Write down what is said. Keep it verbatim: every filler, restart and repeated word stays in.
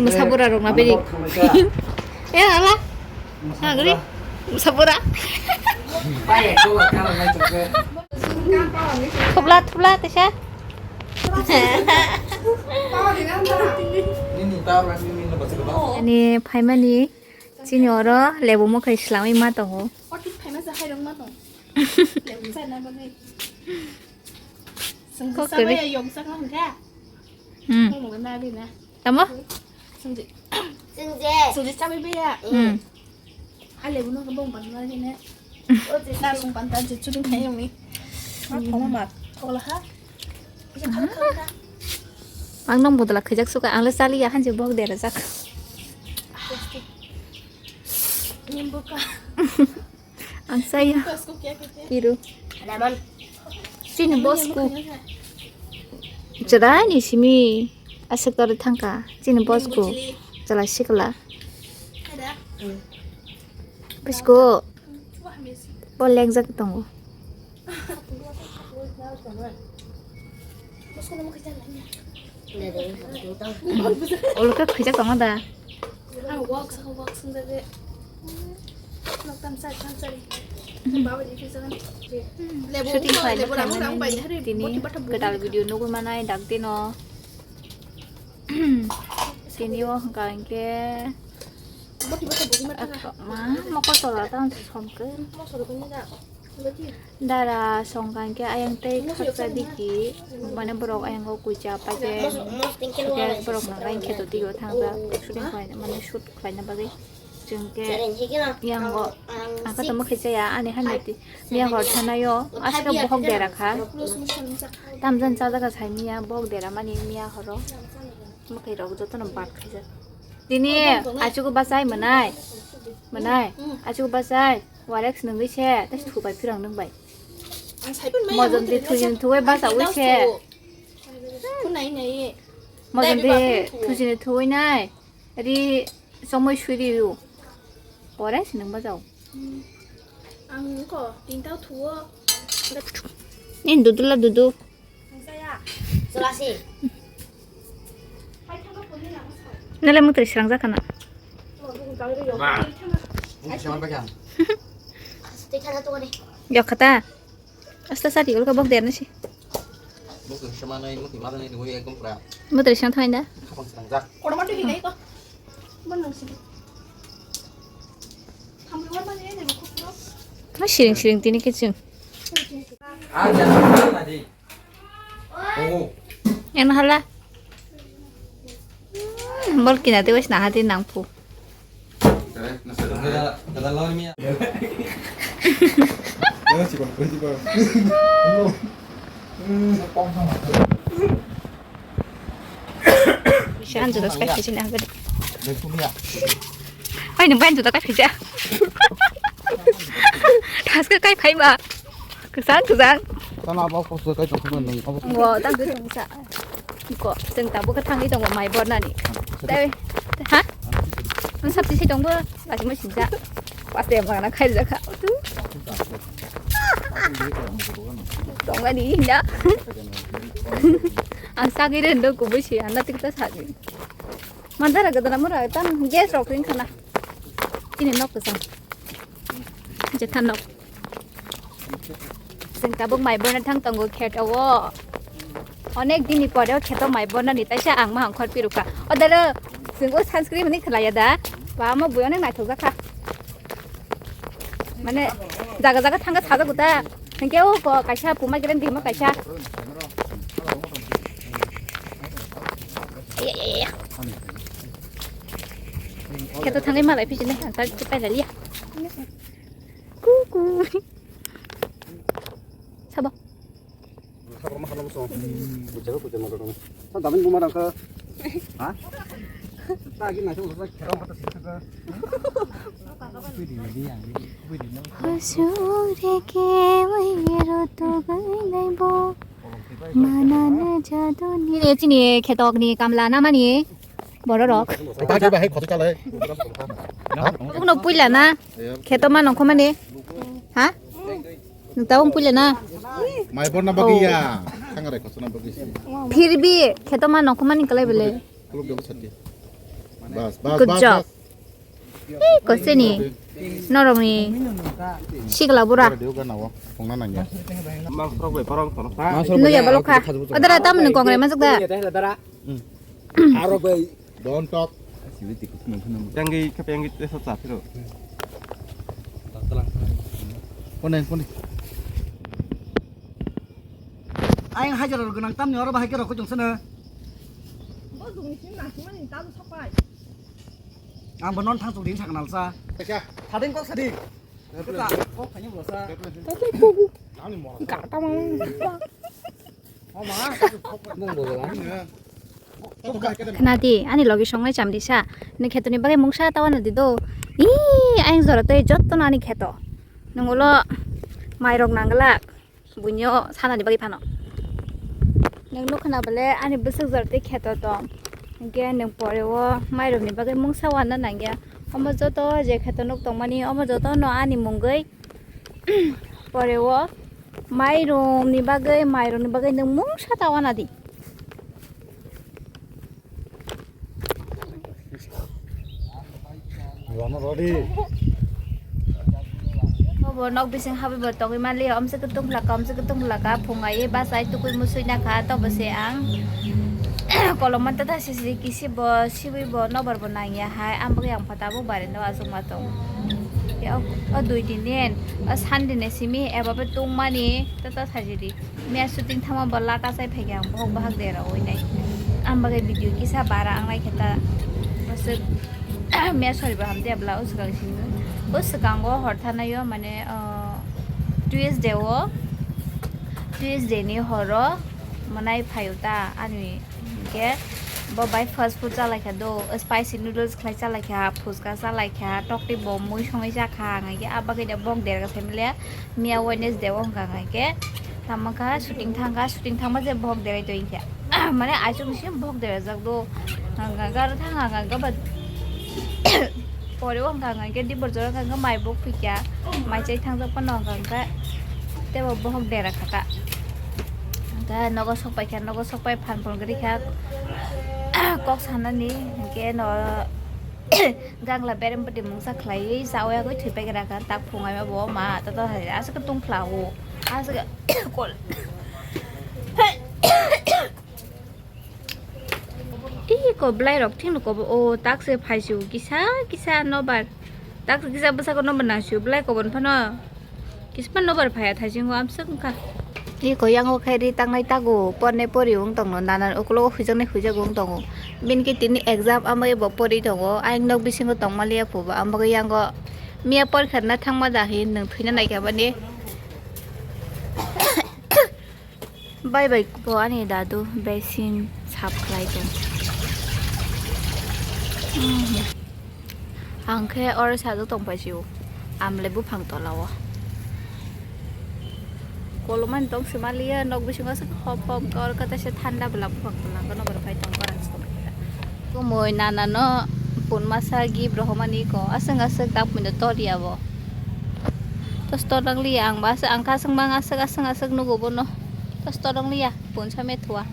Musabura rok na beri. Eh, ala. Nagri. Musabura. Thubla, thubla, tesa. Ani phaimani chini oro lebu mwkhai swlamwi ma tongo. Kok kwrwi. Hmm. Tamo? Hmm. Ang nang bodol khajak suka, ang le chaliya, hanjak bok derajak. Ang saya. Kiru. Chini bosku. Chwraini simi aswk torwi thangkha. Chini bosku. Chwla sikla. Bosku. Bo lengjak tongo. Olo khe khwijak tongo da. Shooting khlaina phaimani tini kwtal video nugwi manai dakti no. Tini o hwnkha hinkhe ma mokol tola tang somkhe. Dara songkha hinkhe ayang tei khaksa digi, mane borok ayang o kucha paijak, hinkhe borok no line khe to digi o thangjak, shooting khlaina, mane shoot khlaina bagwi. Chwng khe yango ang khe tamo khe chaya, ani hamya ti miya hor thanaio, aswk bohok dera kha. Tamjani chajakha sai miya, bohok dera mani miya horo. Mwkhai rok jotono bad khaijak. Tini achugo bachai mwnai. Mwnai. Achugo bachai. Warex nungwi se, tei thubai phirang nungbai. Mojom di thujin thubai bachawi se. Mojom di thujin thubai nai. Ri somoi sui ri u. Pore sinang bajao. Ang ko tinta thuo. Nin dudu la dudu. Nale mutri srang jakana. Yokhata. Asta sari ulka bok der nasi. Mutri srang thainda. Siring siring tini kiching. Yang hala. Bol kina te wes na hati nang pu. Bisa anju das kai sini agak. Pai nung pai anju das kai sini. Das kai pai ma. Kwchang kwchang. Tana abo kosto kai tongkha nang abo. Wo, tang kwchang sa. Ko, chwng tabuk thangwi tongo mai bornani. Tei, ha? Ang sabti se tongbo, lasi mo sinja. Pas de mana khai jakha. Tongani hinda. Ang sagire ndo kubui si, anna tikta sagi. Mandara gadana mura tan gas rok ring khana. Ini nok kwchang. Jetha nok. Chwng tabuk mai borna thang tongo kheto o. Onek dini pore o kheto mai borna ni taisa ang ma hangkhor pirukha. O daro chwng o sunscreen ni khlaiya da. Ba mo bui onek naithok jakha. Mane jaga jaga thangkha sajago ta. Hinkhe o ko kaisa puma gren dima kaisa. Kheto thangwi malai phisini ang ta pailaliya. Kuku. Sabo. Sabo ma khalam so. Kucharo kuchar ma dong. Sa damin buma dang kha. Ha? Ta gi na so sa khera ma ta sik kha. Husure ke wai ro to gai nai bo. Mana na jadu ni. Chini khetok ni kamla na mani. Bororok. Bahai, bahai, khoto chalai. Ukno puila na? Kheto ma nongkho mani? Ha? Nung tabung puila na? Mai borna bagwi ya. Thangare khosona bagwi si. Phir bhi kheto ma nongkho mani kalai bele. Khuluk jabu sati. Bas, bas, Good bas, job. Bas. Ei, kosini. Norokni sikla bura. Dio gana o, tongna nangya. Mangsrok bai parang kono. Mangsrok Nuya bai balokha. Adara tam nung kongre masuk da. Aro bai. Don't talk. Yang gi kap yang gi tesa sa phiro. Kone, kone. Ayang hajar rok gwnang tamni oro bahai khe rok kujung sene. Bo jungni sim na simani tabu sapai. Ang bo non thang chuk din saknal sa. Sading kok sading. Kok khaini bo sa. Gata mang. Mung bo la. Khna di, ani logi songnai cham di sa. Ni kheto ni bagwi mungsa tawa na di do. Ih, ayang jora tei jotto no ani kheto. Nung ulo mai rok nang glak. Buino sana ni bagwi phano. Nung nuk khna bole ani bwswk jora tei kheto tong. Hinkhe nung pore o mai rok ni bagwi mungsa wana nangya. Omo joto je kheto nuk tongmani, omo joto no ani mungwi. Pore o mairum ni bagwi, mairum ni bagwi nung mungsa tawa na di. Obo nok bising habwi bo tongwi manliya, omse kutung phlaka, omse kutung phlaka, phung ai bachai tukui musui nakha, tobo se ang kolom manta ta sisi kisi bo siwi bo nobar bo nangya hai, ang bagwi ang pha tabuk bare no achukma tong. Ya, o, o dui din din, o Sunday ni simi eba bo tungmani, ta ta sajidi. Miya shooting thangma bo laka chai phaikhe ang bohok bahak dera oi nai. Ang bagwi video kisa bara ang nai khe ta. Bwswk miya sori bo hamdi abla o swkang simi. O swkango hor thanai o mane, ah, Tuesday o, Tuesday ni horo manai phaio ta ani. Hinkhe bo bai fast food chalaikha do, spicy noodles khlai chalaikha, phuchka chalaikha, tokti bo mui songwi chakha, ang hinkhe ah bagwi da bok derga saimile miya Wednesday o hwnkha ang hinkhe tamo kha shooting thangkha, shooting thangma je bok derai to hinkhe mane aichuk ni simi bok derajak do, hwnkha ang aro thang ang hinkhe ba pore o hwnkha ang hinkhe dibor jora hwnkha ang hinkhe mai bok phikya, mai chai thangjak phano hwnkha ang hinkhe teibo bohok dera kha ta. Hinkhe nogo sok paikha, nogo sok pai phan phol gari kha kok sanani, hinkhe no gangla berem pati mungsa khlaiwi chawi agwi thwi paikha kha tak phungai ma bo ma ta ta hai aswk tong phla o aswk kol. Ih, ko belai rok thik no kobo o tak se phai su kisa kisa nobar. Tak se kisa bwsako nobar nang su belai kobo phano. Kisma nobar phai a thai singo amswk wngkha. Ih, ko yango khe ri tangnai tago porne pori wng tongno nana ukologo huijaknai huijago wng tongo. Bini khe tini exam amai bo pori tongo. Ayang nok bisingo tongma liya phubo. Ambo yango miya porikha na thangma da hin nwng thwina naikha bani. Bai bai ko ani dadu basin sap khlai tong. Mhm. Ang khe oro sajak tong pai sio. Amle buphang tola o. Kolomani tong se maliya, nok bisingo se hop hop kor kata se thanda bwla buphang tola kono bwrwi phai tong kora se tong khe. Kumui nana no pun masa gift rohormani ko aswk aswk dak puino toriya bo. Tos torang liya ang ba aswk ang kaswk mang aswk aswk aswk nugo bono. Tos torang liya pun sa methua.